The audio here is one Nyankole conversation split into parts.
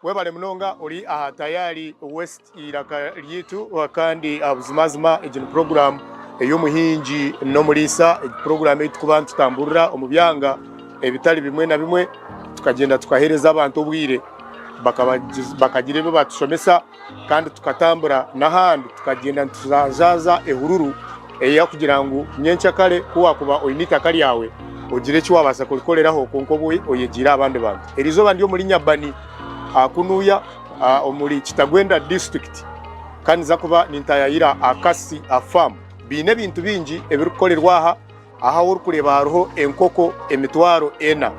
Webale munonga ori aha Tayari West eiraka ryaitu kandi buzimazima egi ni puroguraamu ey'omuhingi n'omuriisa, egi puroguraamu ei turikuba nitutamburira omu byanga ebitari bimwe na bimwe tukagyenda tukaheereza abantu obwire bakagira ebi batushomesa kandi tukatambura n'ahandi tukagyenda nitujanjaaza ehururu ey'okugira ngu nyenkyakare ku waakuba oine eitaka ryawe ogire eki waabaasa kurikoreraho kwonka obwe oyegyeire aha bandi bantu. Eriizooba ndi omuri Nyabani kunuya omuri Kitagwenda disiturikiti kandi ninza kuba nintayayira aha Kasi faamu. Baine ebintu bingi ebirikukorerwa aha. Aha ahu orikureeba hariho enkoko emitwaro ena.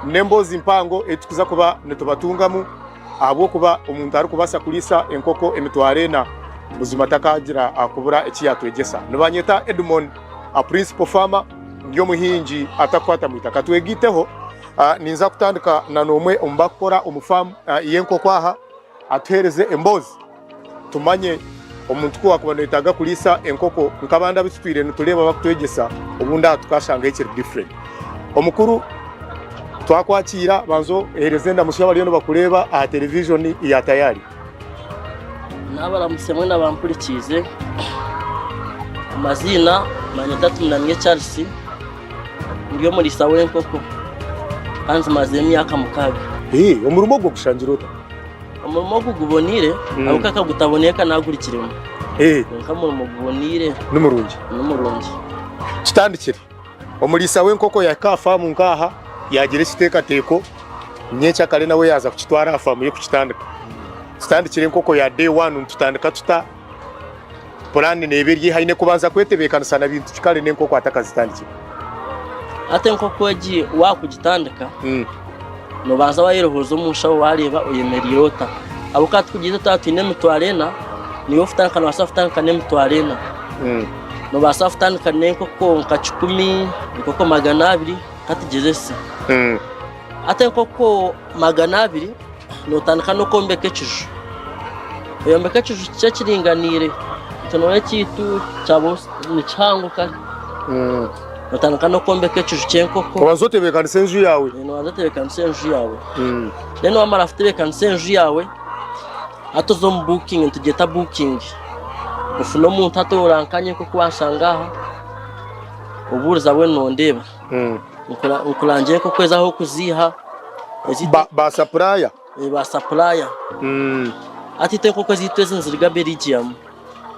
N'emboozi mpango ei turikuza kuba nitubatungamu ahabw'okuba omuntu arikubaasa kuriisa enkoko emitwaro ena buzima takaagira kubura eki yaatwegyesa. Nibanyeta Edmon Principal Farmer, ndi omuhingi atakukwata mu itaka. Twegaiteho, ninza kutandika na n'omwe omu barikukora omu faamu y'enkoko aha atuheereze emboozi. Tumanye omuntu ku waakuba noyetaaga kuriisa enkoko nk'abandi abu tutwire nitureeba bakutwegyesa, obundi aha tukashangaho ekiri different. Omukuru twakwakiira banza oheereze endamutsyo abariyo nibakureeba aha television ya Tayari. Naabaramutse mwena abampurikiize. Amaziina banyeta Tumunamye Charles, ndi omuriisa w'enkoko kandi nzimazire emyaka mukaaga. Omurimo ogwo ogushangire ota? Omurimo ogu guboneire ahabw'okuba akaba gutaboneire ka naagurikiremu. Kwonka omurimo guboneire. Ni murungi. Ni murungi. Tutandikire. Omuriisa w'enkoko yahika aha faamu nk'aha yaagira ekiteekateeko, nyencakare nawe yaaza kukitwara aha faamu ye kukitandika. Tutandikire enkoko ya day one nitutandika tuta? Puraani neeba eri eha? Aine kubanza kwetebeekanisa na bintu ki kare n'enkoko atakazitandikire? Hati enkoko egi waakugitandika, noobanza waayerohooza omu nshaho waareeba oyemereire ota. Ahabw'okuba tikugira twaba twine emitwaro ena, niiwe okutandika noobaasa kutandika n'emitwaro ena. Noobaasa kutandika n'enkoko nka kikumi, enkoko 200 katugyezese. Hati enkoko 200 nootandika n'okwombeka ekiju. Oyombeka ekiju kikye kiringaniire, itwe nooreeba ekyaitu kyaba ni kihango kare. Nootandika n'okwombeka ekiju ky'enkoko. Obanza otebeekanisa enju yaawe. Noobanza otebeekanisa enju yaawe. Then waamara kutebeekanisa enju yaawe, hati oza omu booking, nitugyeta booking. Ofune omuntu hati orankanye nk'oku wanshanga aha, obuuriza mbwenu nondeeba. Nkurangire nk'oku ezi ah'okuziiha. Ba sapuraya? Ba sapuraya. Hati itwe enkoko ezaitu ezi niziruga Belgium.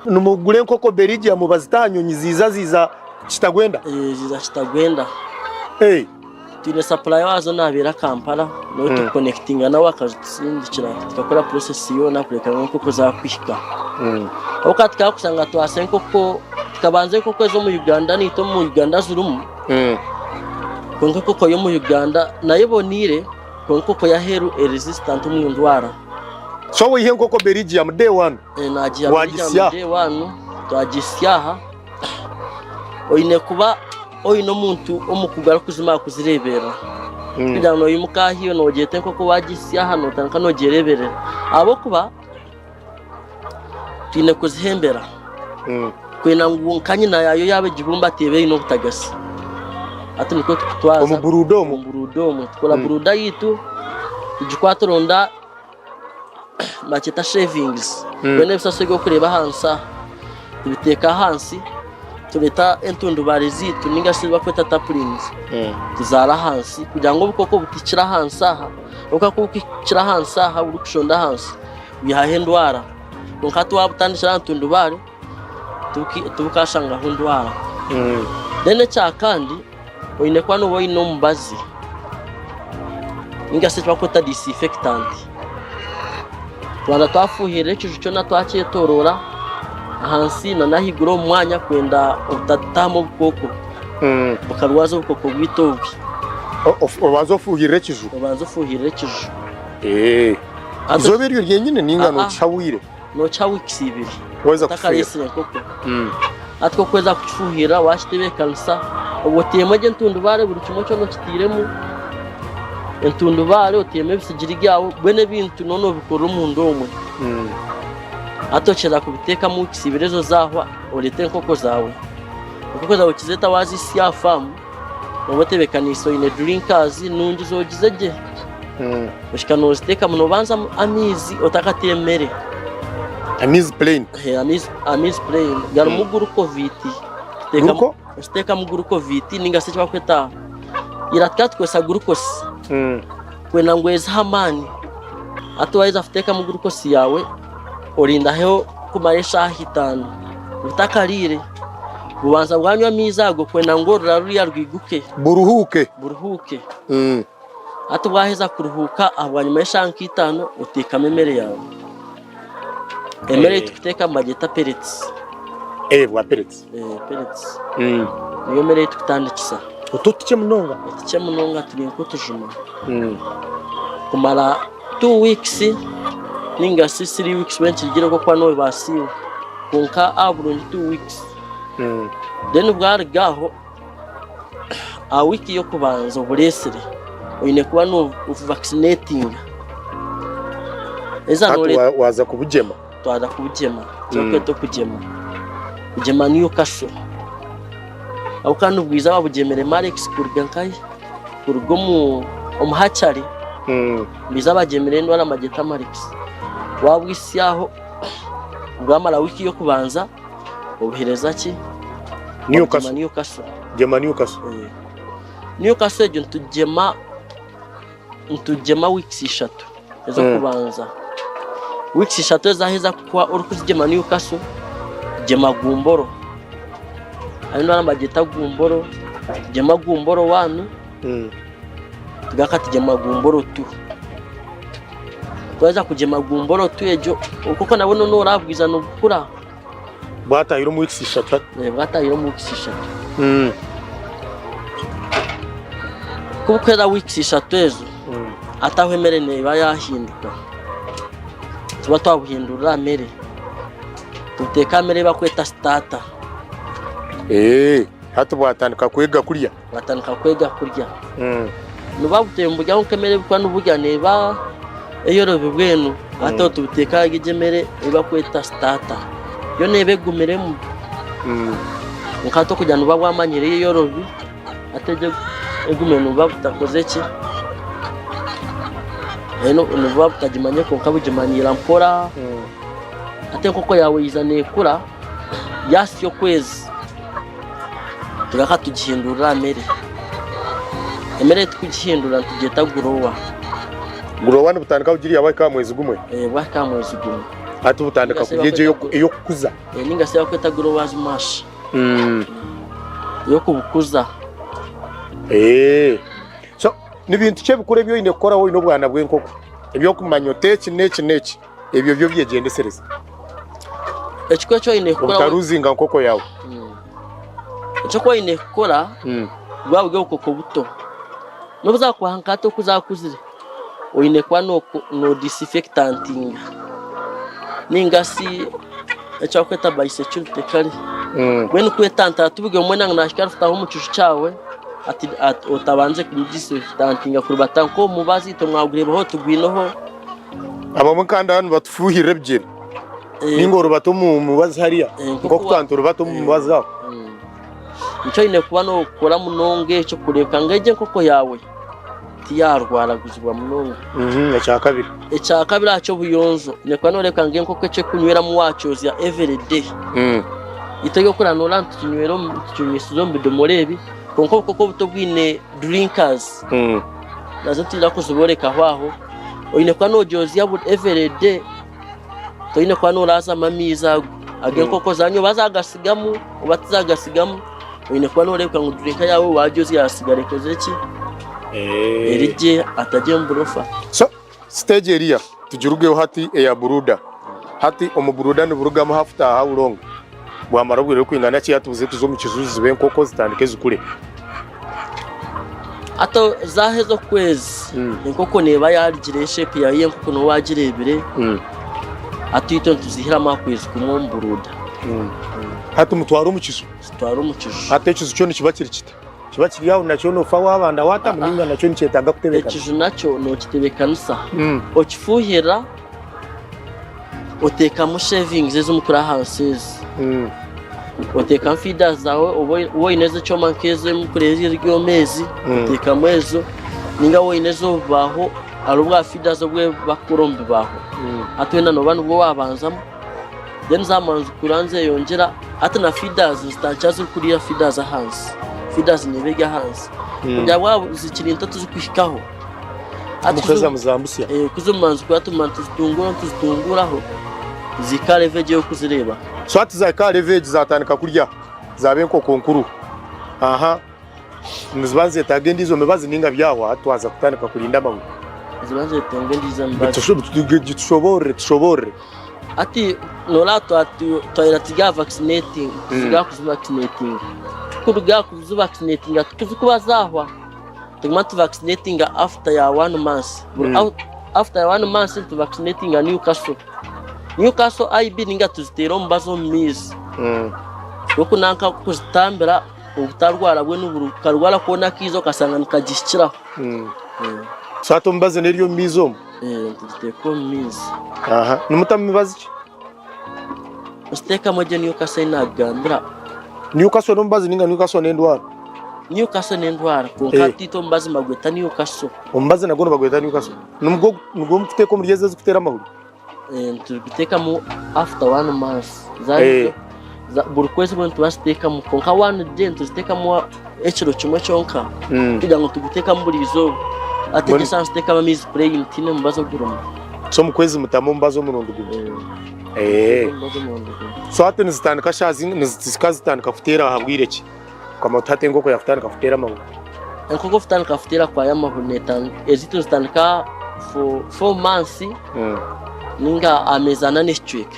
Nimugura enkoko Belgium bazita aha nyonyi ziiza ziiza Kitagwenda? Ziiza Kitagwenda. Twine sapuraya waazo naabeera Kampala niwe turikukonekitinga nawe akazitusindikira tukakora purosesi yoona kureka ngu enkoko zaakuhika. Ahabw'okuba tukaba kushanga twasa enkoko, tukabanza enkoko ez'omu Uganda naitwe omu Uganda zirimu. Kwonka enkoko y'omu Uganda nayo eboneire kwonka enkoko y'aheeru eri resistant omu ndwara. So waiha enkoko Belgium day one Nagiiha Belgium day one twagisya aha. Oine kuba oine omuntu omukugu arikuzimara kuzireeberera. Kugira ngu noimuka aha iwe noogyeta enkoko waagisya aha nootandika noogyereeberera. Ahabw'okuba twine kuzihembera kwenda ngu nka nyina yaayo yaaba egibumbata ebe eine obutagatsi. Hati nikwo turikutwaza Omu buruuda omwo? Omu buruuda omwo. Tukora buruuda yaitu, tugikwata turonda bakyeta shavings mbwenu ebisasi ebi orikureeba ahansi aha tubiteeka ahansi tureeta entundubaare zaitu ninga shi ezi barikweta taplines tuzaara ahansi kugira ngu obukooko butikira ahansi aha ahabw'okuba ku bukikira ahansi aha burikushonda ahansi bwihaho endwara kwonka hati waabutandikira aha ntundubaare tibukashangaho ndwara. Then ekyakandi oine kuba nooba oine omubazi ninga shi eki barikweta disinfectant. Tubanza twafuhirira ekiju kyona twakyetoroora ahansi nana ahaiguru omu mwanya kwenda obutataahamu obukooko bukarwaza obukooko bwaitu obwe. Obanza ofuhirira ekiju? Obanza ofuhirira ekiju. Eizooba eryo ryenyine ninga nookiha bwire? Nookiha wiikisi ibiri otakareetsire enkoko. Hati ku orikuheza kukifuuhirira waakitebeekanisa, obwo oteemu egyo entundubaare buri kimwe kyona okiteiremu, entundubaare oteemu ebisigiri byawe, mbwenu ebintu nooba noobikorera omunda omwe. Hati okiheza kubiteekamu wiikisi ibiri ezo zaahwa, oreete enkoko zaawe. Enkoko zaawe okizeeta waazihitsya aha faamu, nooba otebeekaniise oine durinkaazi nungi zoogize gye. Oshika noziteekamu nobanzamu amaizi otakata emere. Amaizi plain. Amaizi plain garimu glucovit. Gluco? Okiteekamu glucovit ninga shi eki barikweta ira tukaba tukozesa glucose kwenda ngu ezihe amaani. Hati waheza kuteekamu glucose yaawe orindaho kumara eshaaha itaano otakariire. Bubanza bwanywa amaizi ago kwenda ngu orura ruriya rwiguke. Buruhuuke. Buruhuuke. Hati bwaheza kuruhuuka aha bwanyima y'eshaaha nka itaano oteekamu emere yaawe. Emere ei turikuteekamu bagyeta pellets. Bwa pellets. Pellets. Niyo mere ei turikutandikisa. Otu otukye munonga? Otukye munonga turi nk'otujuma. Kumara 2 weeks ninga shi 3 weeks mbwenu nikirugiirira oku orikuba noobibaasa iwe. Kwonka aha burungi 2 weeks. Then bwaruga aho, aha wiiki y'okubanza obureesire, oine kuba noovaccinatinga. Hati waaza kubugyema? Twaza kubugyema, eki barikweta okugyema. Kugyema niyo kasho. Ahabw'okuba nibwija babugyemere Marex kuruga nkahi? Kuruga omu hatchery, nibaija bagyemere endwara nibagyeta Marex. Waabwitsya aho, bwamara wiiki y'okubanza, obuheereza ki? Newcastle. Newcastle. Gyema Newcastle. Newcastle egyo nitugyema nitugyema weeks ishatu ez'okubanza. Weeks ishatu ezaheza kuhwa orikuzigyema Newcastle, gyema Gumboro. Hariho endwara nibagyeta Gumboro, tugyema Gumboro one, tugaruka tugyema Gumboro two. Twaheza kugyema Gumboro two egyo, obukooko nabwo noona orabwiza nibukura. Bwatahire omu weeks ishatu hati. Eh, bwatahire omu weeks ishatu. Ku bukuhera weeks ishatu ezo, hati aho emere neeba yahinduka. Tuba twabuhindurira aha mere. Tubuteeka aha mere ei barikweta starter. Eh, hati bwatandika kwega kurya. Bwatandika kwega kurya. Nibuba butwire niburya kwonka emere ei burikuba niburya neeba eyorobi mbwenu. Hati aho tubuteeka ahari egyo emere ei barikweta starter. Yo neeba egumiremu. Kwonka hati okugira nibuba bwamanyire eyorobi, hati egyo egumire nibuba butakoze ki, nibuba butagimanyire kwonka bugimanyiira mpora. Hati enkoko yaawe yaija neekura, yaahitsya okwezi. Tugaruka tugihindurira aha mere. Emere ei turikugihindura nitugyeta gurowa. Gurowa nibutandika kugirya bwahika aha mwezi gumwe? Ee, bwahika aha mwezi gumwe. Hati butandika kurya egyo ey'okukuza? Ee, ninga shi ei barikweta growers mash. Ey'okubukuza. Ee. So, ni bintu ki ebikuru ebi oine kukora waaba oine obwana bw'enkoko? Eby'okumanya oti eki n'eki n'eki. Ebyo byo byegyendesereze. Ekikuru eki oine kukora. Obutaruzinga nkoko yawe. Ekyokuba oine kukora bwaba buri obukoko buto, n'obu zakuba nka hati oku zakuzire, oine kuba no disinfectantinga ninga shi eki barikweta biosecurity kare. Mbwenu kwetantara tiburi omwe ngu nahika arikutaha omu kiju kyawe ati otabanze kumudisinfectantinga kuribata nk'omubazi itwe mwagureebaho tigwineho. Abamwe kandi aha nibatufuuhirira ebigyere ninga orubata omu mubazi hariya nk'oku twaba niturubata omu mubazi aho. Nikyo oine kuba nookora munonga ekyo kureebeka ngu egyo enkoko yaawe tiyarwaraguzibwa munonga. Ekyakabiri. Ekyakabiri aha ky'obuyonjo, oine kuba nooreebeka ngu enkoko eki erikunyweramu waakyozya everyday. Itwe eby'okurya nooreba nitukinywisiza omu bidomora ebi, kwonka obukoko obuto obwine drinkers nazo nitwija kuziborekaho aho. Oine kuba nogyozya buri every day, toine kuba noraazamu amaizi ago ag'enkoko zanywa oba zagasigamu oba tizagasigamu, oine kuba noreebeka ngu drink yaawe wagyozya yasigara ekozire ki? Eri gye hatari omu burofa. So stage eriya tugirugeho hati eya buruda, hati omu buruda niburugamu hafuta how long? Bwamara obwire burikwingana ki hati buze tuze omu kiju zibe enkoko zitandike zikure? Hati zaheza okwezi enkoko neeba yarugire eshepu yaayo y'enkoko nooba wagireebire, hati itwe nituzihiramu aha kwezi kumwe omu buruda. Hati mutwara omu kiju? Tutwara omu kiju. Hati ekiju kyo nikiba kiri kita? Kiba kiri aho nakyo noofa waabanda waatamu nainga nakyo nikyetaaga kutebeekanisa? Ekiju nakyo nookitebeekanisa, okifuuhirira, oteekamu shavings ezimukura ahansi ezi, oteekamu feeders zaawe oba oine ez'ekyoma nk'ezo emukura eri ebyoma ezi, oteekamu ezo, nainga waaba oine ez'obubaaho. Hariho obwa feeders obu barikukora omu bibaaho. Hati weena nooba nibwo waabanzamu then zaamara nizikura nizeyongyera. Hati na feeders nizitandikira zirikuriira feeders ahansi. Feeders neeba eri ahansi. Kugira bwaba zikiri nto tizikuhikaho. Hati Mukuheza muzambusya. Ku zirikumara nizikura tumara nituzitunguura nituzitunguuraho zihika aha level egyo ey'okuzireeba. So hati zahika aha level egi zatandika kurya zaba enkoko nkuru. Aha. Niziba nizetaaga endiijo mibazi ninga byahwa hati twaza kutandika kurinda amahuri. Niziba nizetenga endiijo mibazi. Tushoboorore tushoboorore. Hati noreeba twahera turi aha vaccinating turuga aha kuzivaccinatinga tukuruga aha kuzivaccinatinga tizikuba zahwa tuguma tuvaccinatinga after ya one month after ya one month nituvaccinatinga Newcastle. Newcastle IB ninga tuziteera omubazi omu maizi gw'okunanka kuzitambira obutarwara bwena oburi karwara koona akaija okashanga nikagihikiraho. So hati omubazi n'eri omu maizi omu? Nitugiteeka omu maizi. Aha, nimutamu mibazi ki? Nituteekamu egyo Newcastle ei naakugambira. Newcastle n'omubazi ninga Newcastle n'endwara? Newcastle n'endwara kwonka hati itwe omubazi nibagweta Newcastle. Omubazi nagwo nibagweta Newcastle? Nigwo nigwo murikuteeka omuri ezo ezirikuteera amahuri? Nitugiteekamu after one month. Buri kwezi bwe nitubaziteekamu kwonka one day nituziteekamu ekiro kimwe kyonka kugira ngu tuguteekamu buri izooba. Hati egi esaaha nituteekamu amaizi plain tihaine mubazi ogurimu. So omu kwezi mutamu omubazi omurundi gumwe? So hati nizitandika shaaha zingahi, zikaba zitandika kuteera aha bwire ki? Okaba oti hati enkoko yakutandika kuteera amahuri. Enkoko kutandika kuteera kwayo amahuri ezaitu nizitandika 4 months ninga ameezi ana n'ekicweka.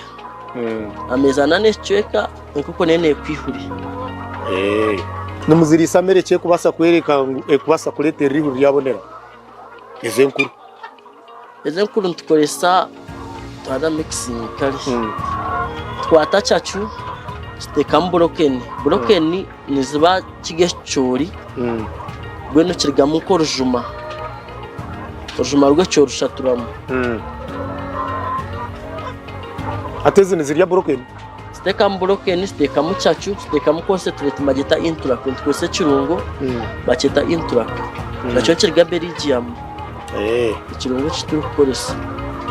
Ameezi ana n'ekicweka enkoko neyo neekuha ihuri. Nimuziriisa mere ki erikubaasa kworeka ngu erikubaasa kureetera eihuri ryabonera? Ezo enkuru. Ezo enkuru nitukoresa twaaza mixing kare. Tukwata cacu tuteekamu burokeni. Burokeni niziba kiri ekicoori mbwenu kirugamu nk'orujuma. Orujuma rw'ekicoori rushaturamu. Hati ezi nizirya burokeni? Tuteekamu burokeni, tuteekamu cacu, tuteekamu concentrate nibagyeta intrac. Nitukozesa ekirungo bakyeta intrac. Nakyo nikiruga Belgium. Ekirungo eki turikukoresa.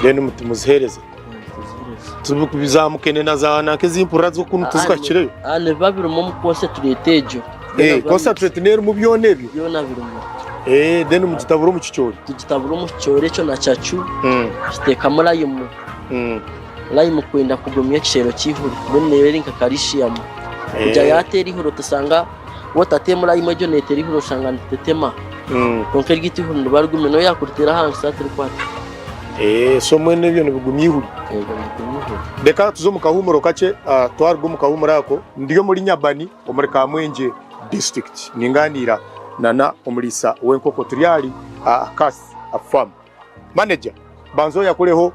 Then muziheereze. Za mukene na za nanka ezimpurira zo kunu tizikahikireyo? Nibiba birimu omu concentrate egyo. Concentrate niyo erimu byona ebyo? Byona birimu. Then mugitabura omu kicoori? Tugitabura omu kicoori ekyo na cacu, tuteekamu lime. Lime kwenda kugumya ekishero ky'eihuri mbwenu neeba eri nka calcium. Kugira yaateera eihuri otasanga waaba otateemu lime egyo neeteera eihuri oshanga niritetema. Kwonka eryaitu eihuri niriba rigumire n'obu yaakuriteera ahansi tirikwata. So mbwenu ebyo nibigumya eihuri. Ebyo nibigumya eihuri. Reka tuze omu kahuumuro kakye, twaruga omu kahuumuro ako ndi omuri Nyabani omuri Kamwengye district ningaaniira nana omuriisa w'enkoko turi ahari Kas Farm. Manager banza oyakureho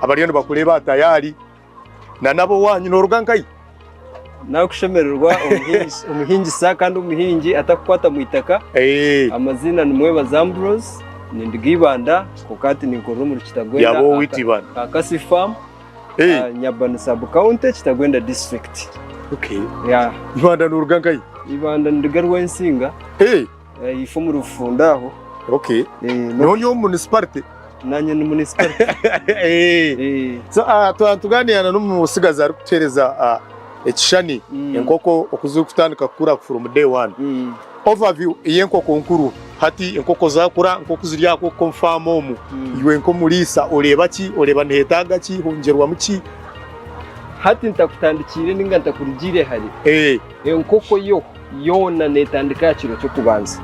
abariyo nibakureeba tayari na n'ab'owaanyu nooruga nkahi? Nakushemererwa omuhingisa kandi omuhingi atakukwata mu itaka. Amaziina ni Mwebaza Ambrose, ninduga Ibanda kwonka hati ninkorera omuri Kitagwenda Yaba owaitu Ibanda. Kakasi farm, Nyabani sub county, Kitagwenda district. Okay. Ibanda noruga nkahi? Ibanda ninduga Rwensinga. Ife omuri Bufunda aho. Okay. Niho ori omu municipality? Nanye ni municipality. So twaba tuganira na n'omutsigazi arikutuhereza ekishushani enkoko oku zirikutandika kukura from day one. Overview ey'enkoko nkuru hati enkoko zakura nk'oku ziri aha omu faamu omu, iwe nk'omuriisa oreeba ki? Oreeba nihetaaga ki? Hongyerwamu ki? Hati ntakutandikiire ninga ntakurugiire hare, enkoko yo yoona neetandika aha kiro ky'okubanza.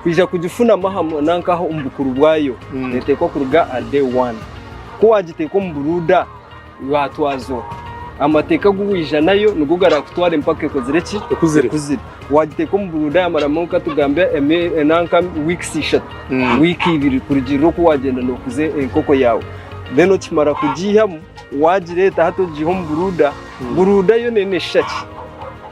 Kwija kugifunamu aha nanka aha omu bukuru bwayo, neeteekwa kuruga aha day one. Ku waagiteeka omu buruuda, waatwaza ota? Amateeka agu waija nayo nigo garaakutware mpaka ekozire ki? Ekuzire. Ekuzire. Waagiteeka omu buruuda yamaramu nka tugambe nanka weeks ishatu, wiiki ibiri kurugiirira oku waagyenda nookuza enkoko yaawe. Then okimara kugiihamu, waagireeta hati ogiiha omu buruuda, buruuda yo neeshusha ki?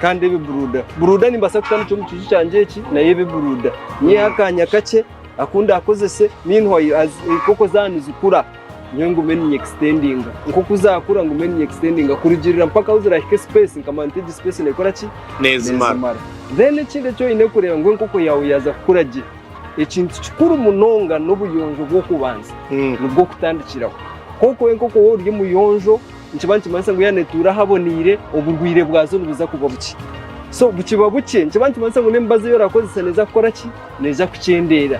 Kandi ebe buruuda. Buruuda nimbaasa kutandikira omu kiju kyangye eki nayo ebe buruuda. Nyiheho akaanya kakye aku ndaakozese meanwhile as enkoko zaaba nizikura nyowe ngume ninyextendinga. Nk'oku zaakura ngume ninyextendinga kurugiirira mpaka ahu ziraahike space nkamanya nti egi space neekora ki? Neezimara. Then ekindi eki oine kureeba ngu enkoko yaawe yaaza kukura gye. Ekintu kikuru munonga n'obuyonjo bw'okubanza nibwo kutandikiraho. Nk'oku enkoko waaba ori omuyonjo nikiba nikimanyisa ngu yaaba neetuura ahaboneire oburwaire bwazo nibuza kuba bukye. So bukiba bukye nikiba nikimanyisa ngu n'emibazi ei orakozesa neeza kukora ki? Neeza kukyendeera.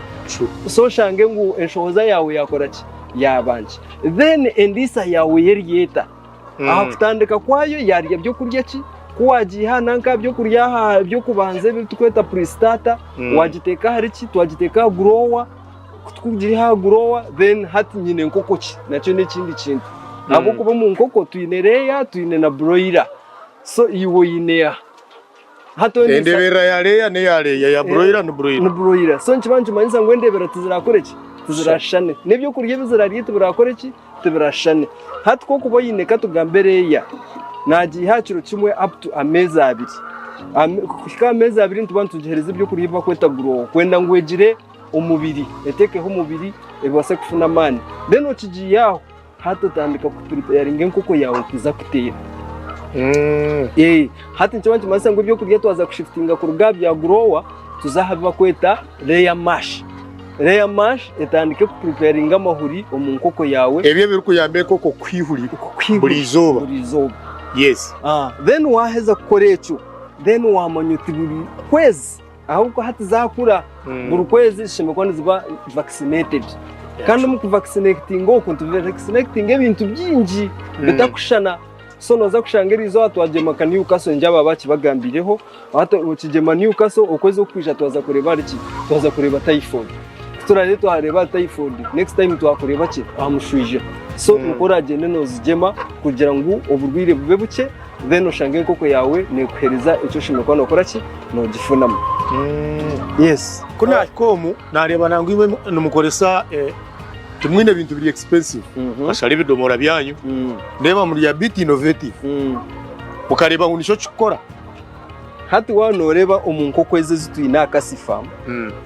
So oshange ngu enshohoza yaawe yaakora ki? Yaaba nkye. Then endiisa yaawe yo eri eta? Aha kutandika kwayo yaarya byokurya ki? Ku waagiiha nanka aha byokurya aha eby'okubanza ebi turikweta pre-starter, waagiteeka ahari ki? Twagiteeka aha grower, ku turikugiiha aha grower then hati nyine nkoko ki? Nakyo n'ekindi kintu. Ahabw'okuba omu nkoko twine layer twine na broiler. So iwe oine eha? Hati ondiisa. Endeeberera ya layer n'eya layer, eya broiler ni broiler. Ni broiler. So nikiba nikimanyisa ngu endeebera tizirakore ki? Tizirashushane. N'ebyokurya ebi zirarya tibirakore ki? Tibirashushane. Hati ku okuba oine katugambe layer, naagiiha aha kiro kimwe up to ameezi abiri. Kuhika aha meezi abiri nituba nitugiheereza ebyokurya ebi barikweta grower kwenda ngu egire omubiri, eteekeho omubiri ebaase kufuna amaani. Then okigiiha aho, hati otandika kupuripeyaringa enkoko yaawe kuza kuteera. Hati nikiba nikimanyisa ngu ebyokurya twaza kushifutinga kuruga aha bya grower tuze aha bi barikweta layer mash. Layer mash etandike kupuripeyaringa amahuri omu nkoko yaawe. Ebyo ebirikuyamba enkoko kukwihurira buri izooba. Buri izooba. Yes. Then waaheza kukora ekyo, then waamanya oti buri kwezi Ahabw'okuba hati zaakura, buri kwezi zishemereire kuba niziba vaccinated. Kandi omu kuvaccinatinga okwo nituvaccinatinga ebintu bingi bitakushushana. So nooza kushanga eriizooba twagyema nka Newcastle ningira aba bakibagambiireho, hati okigyema Newcastle okwezi okukwija twaza kureeba ahari ki? Twaza kureeba typhoid. Ku turaabe twareeba ahari typhoid, next time twakureeba ki? Aha mushwija. So nikwo oragyende noozigyema kugira ngu oburwaire bube bukye. Then oshange enkoko yaawe neekuheereza eki oshemereire kuba nookora ki? Noogifunamu. Yes. Ku naahika omu naareeba nangwa imwe nimukoresa timwine bintu biri expensive bashara ebidomora byanyu ndeeba muri a bit innovative mukareeba ngu nikyo kikukora. Hati waaba nooreeba omu nkoko ezi ezi twine aha Kasi Farm,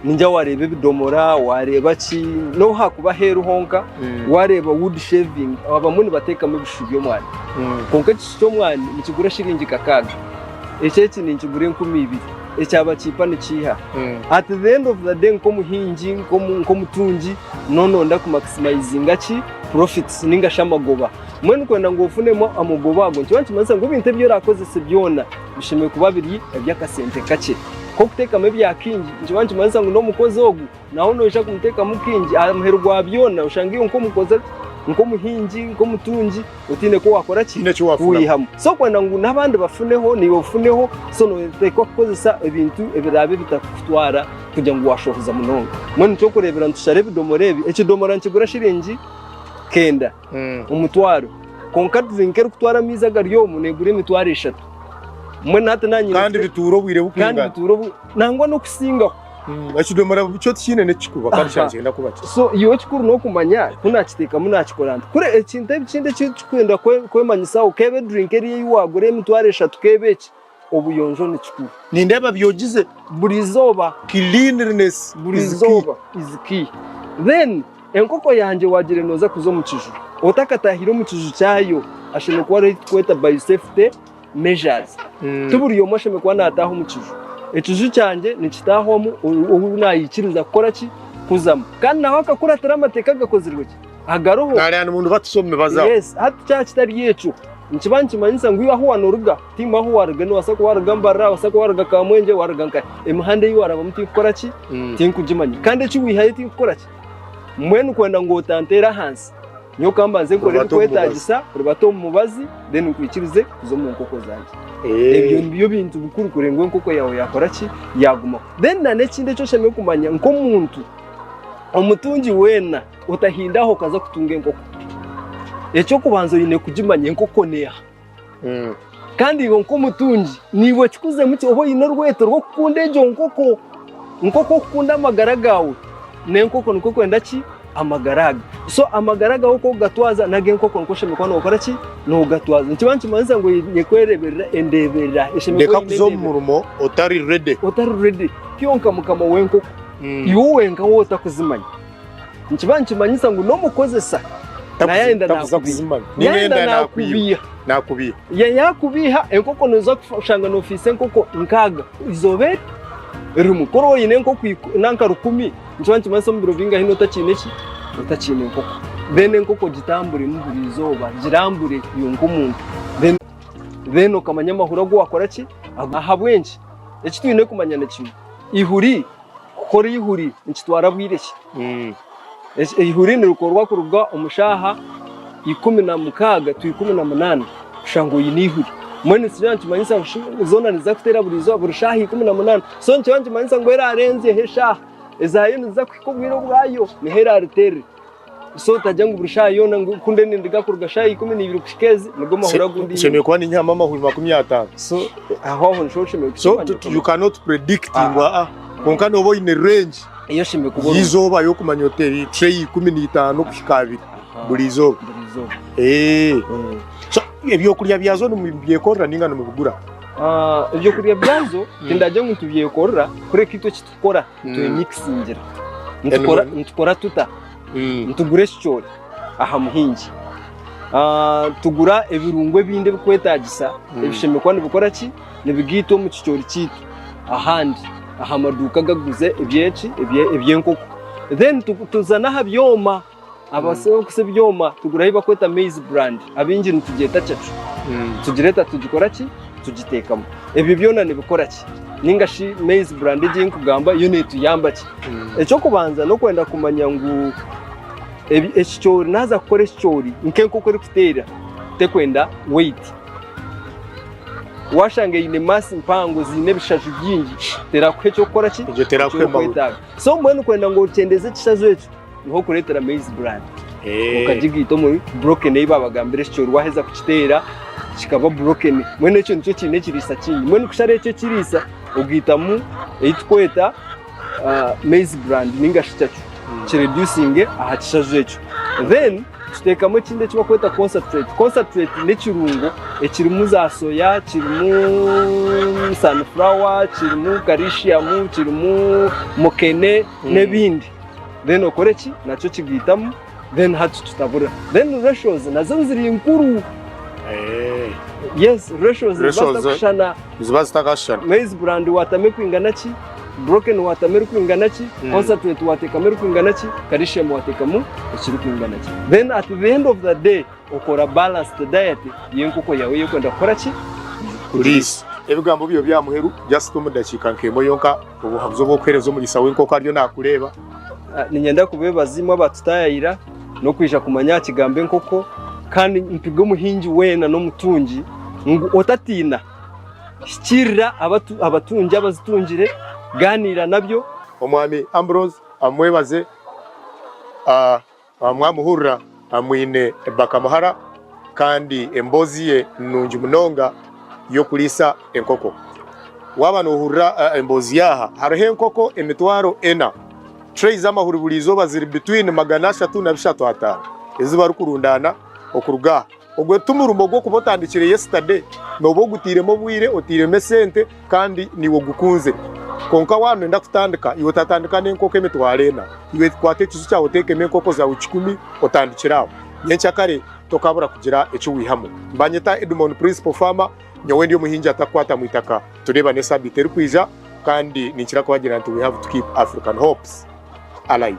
ningira waareeba ebidomora, waareeba ki, n'obu haakuba aheeru honka, waareeba wood shaving, abamwe nibateekamu ebishushu by'omwani. Kwonka ekishushu ky'omwani nikigura shiringi kakaaga, eki eki ninkigura 2000, ekyaba kiipa nikiiha. At the end of the day nk'omuhingi, nk'omutungi, noononda kumakisimayizinga ki? Profits ninga shi amagoba. Mbwenu kwenda ngu ofunemu amagoba ago nikiba nikimanyisa ngu ebintu ebi oraakozese byona bishemereire kuba biri eby'akasente kakye. Nk'okuteekamu ebya kingi nikiba nikimanyisa ngu n'omukozi ogu nawe noija kumuteekamu kingi aha muheru gwa byona oshange iwe nk'omukozi nk'omuhingi nk'omutungi otaine ku waakora ki? Otaine eki waafunamu. Wihamu. So kwenda ngu n'abandi bafuneho naiwe ofuneho so nooteekwa kukozesa ebintu ebiraabe bitarikukutwara kugira ngu waashohoza munonga. Mbwenu eky'okureebera nitushara ebidomora ebi, ekidomora nikigura shiringi kenda. Omutwaro. Kwonka drink erikutwara amaizi agari omu negura emitwaro eshatu. Mbwenu hati naanye Kandi bituura obwire kandi bukwingana. bituura obu nangwa n'okusingaho. Ekidomora kyo tikiine n'ekikuba kandi Aha. kyagenda kuba ki. So iwe ekikuru n'okumanya ku naakiteekamu naakikora nta. Kuri ekintu ekindi eki orikwenda kwemanyisaho keebe drink eriya ei waagura emitwaro eshatu keebe eki, obuyonjo ni kikuru. Nindeeba byogize. Buri izooba. Cleanliness Buri is key. izooba is key. Then Enkoko yangye wagira nooza kuza omu kiju, otakataahire omu kiju kyayo ashemereire kuba hariho eki turikweta biosafety measures. Ti buri omwe ashemereire kuba naataaha omu kiju. Ekiju kyangye nikitaahwamu ou naikiriza kukora ki? Kuzamu. Kandi nawe akakuratira amateeka agakozirwe ki? Agaruho. Naareeba nibo nibatusa omu mibazi aho. Yes, hati kyaba kitari ekyo, nikiba nikimanyisa ngu iwe ahu waanoruga, tiimwe ahu waruga, noobaasa kuba waruga Mbarara, noobaasa kuba waruga Kamwengye, waruga nkahi. Emihanda ei warabamu tinkukora ki? Tinkugimanya. Kandi eki waihayo tinkukora ki? Mbwenu kwenda ngu otanteera ahansi, nyowe ka mbanze nkore Rubata omu mubazi. ebirikwetaagisa, rubata omu mubazi, then nkwikirize kuza omu nkoko zangye. Ebyo nibyo bintu bikuru kureba ngu enkoko yaawe yaakora ki? Yaagumaho. Then na n'ekindi eki oshemereire kumanya nk'omuntu, omutungi weena otahinda aho okaza kutunga enkoko. Eky'okubanza oine kugimanya enkoko n'eha. Kandi iwe nk'omutungi, naiwe kikuzemu ki oba oine orweto rw'okukunda egyo nkoko. Nk'oku orikukunda amagara gaawe, n'enkoko nikwo erikwenda ki? Amagara aga. So amagara gaawe oku orikugatwaza n'ag'enkoko nikwo oshemereire kuba nookora ki? Noogatwaza. Nikiba nikimanyisa ngu oine kwereeberera endeeberera. Eshemereire Reka kuba eine kuza omu endeeberera. murimo otari ready. Otari ready. Kyonka mukama w'enkoko, iwe wenka waaba otakuzimanya. Nikiba nikimanyisa ngu n'omukozesa naye ayenda Takuza nakubiiha. kuzimanya. Ninga Yayenda yenda nakwiba. nakubiiha. Nakubiiha. Yakubiiha enkoko noza kushanga nofiisa enkoko nkaaga izooba eri. Rimwe. Ku oraba oine enkoko nanka rukumi, nikiba nikimanyisa omu biro bingahi nooba otakiine ki? Otakiine enkoko. Then enkoko gitamburemu buri izooba, girambure iwe nk'omuntu. Then then okamanya amahuri agu waakora ki? Ahabw'enki? Eki twine kumanya ni kimwe, eihuri, kukora eihuri nikitwara bwire ki? Eihuri nirikorwa kuruga omu shaaha 16 to 18 kushanga oine eihuri. Mbwenu nikiba nikimanyisa ngu shi zoona niziza kuteera buri izooba buri shaaha 18. So nikiba nikimanyisa ngu eraarenzyeho eshaaha ezaayo niziza kuhika obwire obwayo niho eraariteerere. So otagira ngu buri shaaha yoona ngu ku ndiyo nindiga kuruga shaaha 12 kuhika ezi nigo mahuri agu ndiyo. Nshemereire kuba ninyihamu amahuri 50. So aho aho nikyo oshemereire So kukimanya. you cannot predict ngu aa kwonka nooba oine range. Eyo oshemereire kuba orimu. Y'eizooba y'okumanya oti eri tray 15 kuhika 20 buri izooba. Buri izooba. So ebyokurya byazo nimubyekorera ninga nimubigura? Ebyokurya byazo tindagire ngu nitubyekorera kureka itwe eki tukora nitwemikisingira. Nitukora tuta? Nitugura ekicoori aha muhingi, tugura ebirungo ebindi ebirikwetaagisa ebishemereire kuba nibikora ki? Nibigaitwa omu kicoori kyaitu ahandi aha maduuka agakuguza eby'eki eby'enkoko. Then tuza n'aha byoma abarikuguza ebyoma tugura ei barikweta maize brand abaingi nitugyeta cacu tugireeta tugikora ki? Tugiteekamu. Ebyo byona nibikora ki? Ninga shi maize brand egi ei nkugamba yo neetuyamba ki? Eky'okubanza n'okwenda kumanya ngu ekicoori naaza kukora ekicoori nk'enkoko erikuteera tekwenda weight. Waashanga eine mass mpango ziine ebishaju bingi terakuha eky'okukora ki? Egyo terakuha emahuri. Eky'orikwetaaga. So mbwenu kwenda ngu okyendeeze ekishaju ekyo niho okureetera maize bran okagigaita omuri broken ei baabagambira ekicoori waaheza kukiteera kikaba broken mbwenu ekyo nikyo kiine ekiriisa kingi. Mbwenu kushara ekyo ekiriisa ogaitamu ei tukweta maize bran ninga shi cacu kiredusinge aha kishaju ekyo. Then tuteekamu ekindi eki barikweta concentrate. Concentrate n'ekirungo ekirimu za soya, kirimu sunflower, kirimu calcium, kirimu mukene n'ebindi. Then okore ki? Nakyo okigaitamu then hati tutabura. Then ratios nazo ziri nkuru. Yes, ratios niziba zitakushushana. Niziba zitakashushana. Maize brand waatamu erikwingana ki, broken waatamu erikwingana ki, concentrate waateekamu erikwingana ki, calcium waateekamu ekirikwingana ki. Then at the end of the day okora balanced diet y'enkoko yaawe ei orikwenda kukora ki? Kuriisa. Ebigambo byo by'aha muheru just omu dakiika nk'emwe yonka obuhabuzi obu orikuheereza omuriisa w'enkoko ariyo naakureeba. Niinyenda kubeebaza imwe abaatutaayayira n'okwija kumanya aha kigambo enkoko kandi mpige omuhingi weena n'omutungi ngu otatiina, hikiirira abatungi abazitungire, gaaniira nabyo. Omwami Ambrose amwebaze mwamuhurira amwine bakamuhara kandi emboozi ye nungi munonga y'okuriisa enkoko. Waaba nohurira emboozi ye aha, hariho enkoko 4000 Trays z'amahuri buri izooba ziri between 300 na 350 ezi barikurundaana okuruga aha. Ogwo ti murimo gw'okuba otandikire yesterday, nooba ogutairemu obwire, otairemu esente kandi naiwe ogukunze. Kwonka waaba nooyenda kutandika, iwe otatandika n'enkoko 4000. Iwe kwata ekiju kyawe oteekemu enkoko zaawe 100 otandikire aho. Nyenkyakare tokabura kugira eki waihamu. Nibanyeta Edmond Principal Farmer, nyowe ndi omuhingi atakukwata mu itaka. Tureebane esaabiiti erikwija. Kandi ninkira kubagira nti we have to keep African hopes alive.